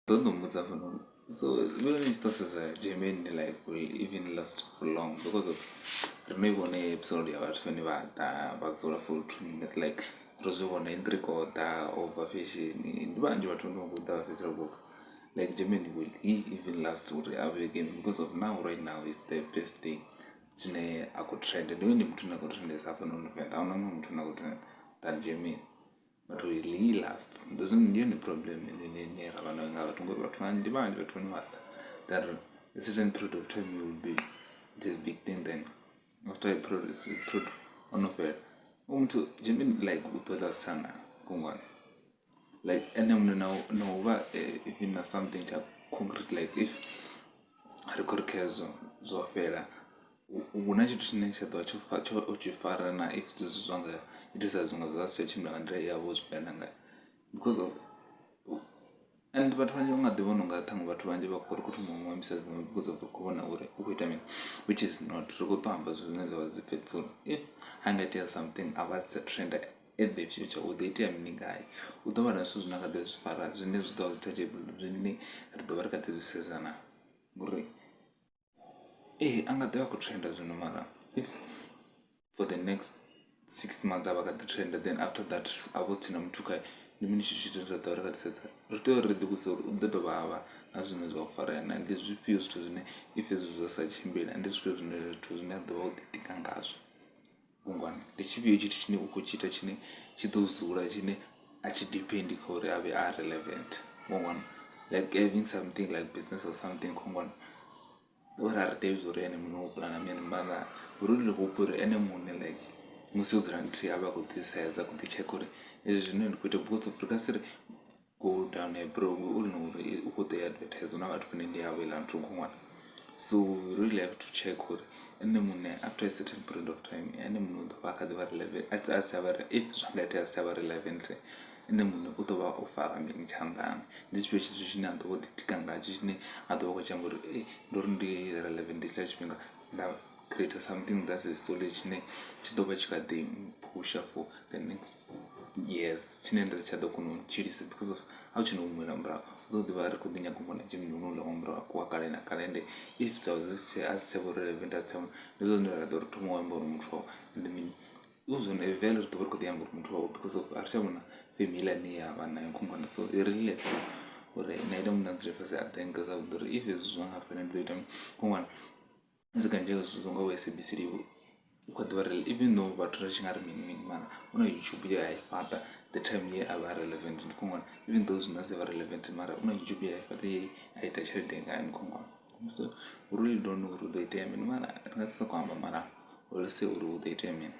Ḓo ḓo mbudza hafhanoni so vha ni tshi tou sedza Germany like will even last for long because of ri no i vhona heyi episode ya vhathu vhane vha ḓa vha dzula for 2 minutes. Like ro zwi vhona Intrico ḓa over fashion, ndi vhanzhi vhathu vhane vha khou ḓa vha fhedzisela vho bva. Like Germany, will he even last uri a vhe game? Because of now, right now is the best thing tshine a khou trend, ndi hone muthu ane a khou trendesa hafhanoni Venḓa, ahuna muṅwe muthu ane a khou trend than Germany, but will he last? Ndi zwone, ndi yone problem ine ra vha nayo nga vhathu, ngori vhathu ndi vhanzhi vhathu vhane vha ḓa that a certain period of time you will be this big thing, then after a period ono fhela u muthu Germany, like u ḓo lasta na kungwana like ene muṋe na u vha even na something tsha concrete. Like if ri khou ri khezwo zwo fhela, hu na tshithu tshine tsha ḓo vha tsho tshi fara na if zwezwi zwa nga itisa zwiṅwe zwa si tsha tshimbila nga nḓila ye ya vha o zwi plana ngayo because of and vhathu vhanzhi vha nga ḓi vhona unga ṱhaṅwe vhathu vhanzhi vha khou ri khou thoma u mu ambisa zwiṅwe because of ri khou vhona uri u khou ita mini, which is not. Ri khou ṱo amba zwithu zwine zwa vha dzi facts uri if ha nga itea something a vha si tsha trenda in the future, hu ḓo itea mini ngae? U ḓo vha na zwithu zwine a kha ḓi zwi fara zwine zwi ḓo vha zwi touchable, zwine ri ḓo vha ri kha ḓi zwi sedza na ngori ee, a nga ḓi vha a khou trenda zwino, mara if for the next 6 months a vha kha ḓi trenda, then after that a vho tsina muthu khae, ndi mini tshithu tshine ra ḓo vha ri kha ḓi sedza? Ri tea uri ri ḓi vhudzise uri u ḓo dovha a vha na zwine zwa u farea na, ndi zwifhio zwithu zwine if hezwi zwa sa tshimbila, ndi zwifhio zwine zwithu zwine a ḓo vha o ḓitika ngazwo vhungwana? Ndi tshifhio tshithu tshine u khou tshi ita tshine tshi ḓo dzula, tshine a tshi depend kha uri a vhe a relevant vhungwana, like having something like business or something khongwana? Uri a ri ḓivhi zwa uri ene muṋe u pulana mini, mara we really hope uri ene muṋe like musi o dzula nthihi a vha a khou ḓi sedza, a khou ḓi tsheka uri ezwi zwine ndi khou ita, because of ri nga si ri go down a bro uri uri u khou ḓi advertise, hu na vhathu vhane ndi yavho heiḽa nthu khongwana. So we really have to check uri ene muṋe after a certain period of time ene muṋe u ḓo vha a kha ḓi vha relevant, a si tsha vha, if zwa nga itea a si tsha vha relevant, ene muṋe u ḓo vha o fara mini tshanḓani? Ndi tshifhio tshithu tshine a ḓo vha o ḓitika ngatsho, tshine a ḓo vha a khou tshi amba uri ndi uri ndi relevant hetshiḽa tshifhinga nda creator something that is solid, tshine tshi ḓo vha tshi kha ḓi phusha for the next years, tshine nda si tsha ḓo kona u tshilisa because of a u tshena humela murahu? U ḓo ḓivha ri khou ḓi nyaga u vhona Germany honouḽa wa murahu wa kale na kale, ende if zwa zwi si a si tsha vha relevant, a si tsha, ndi zwone ra ḓo ri thoma u amba uri muthu wawe ndi mini. Hu zwone vele ri ḓo vha ri khou ḓi amba uri muthu wawe because of a ri tsha vhona fame heiḽa ine ya vha nayo khungwana. So i really have to uri na ene muṋe a dzule fhasi a think zwavhuḓi uri if hezwi zwa nga fhela ndi ḓo ita khungwana. Zwi kanzhi zwithu zwo nga vho SABC u kha ḓivha even though vhathu ri tshi nga ri mini mini, mara hu na YouTube ye a i fhaṱa the time ye a vha relevant, ndi khou ṅwala, even though zwino a si vha relevant, mara hu na YouTube ye a i fhaṱa ye a ita tshelede ngayo, ndi khou ṅwala. So we really don't know uri hu ḓo itea mini, mara ri nga si sokou amba, mara we'll see uri hu ḓo itea mini.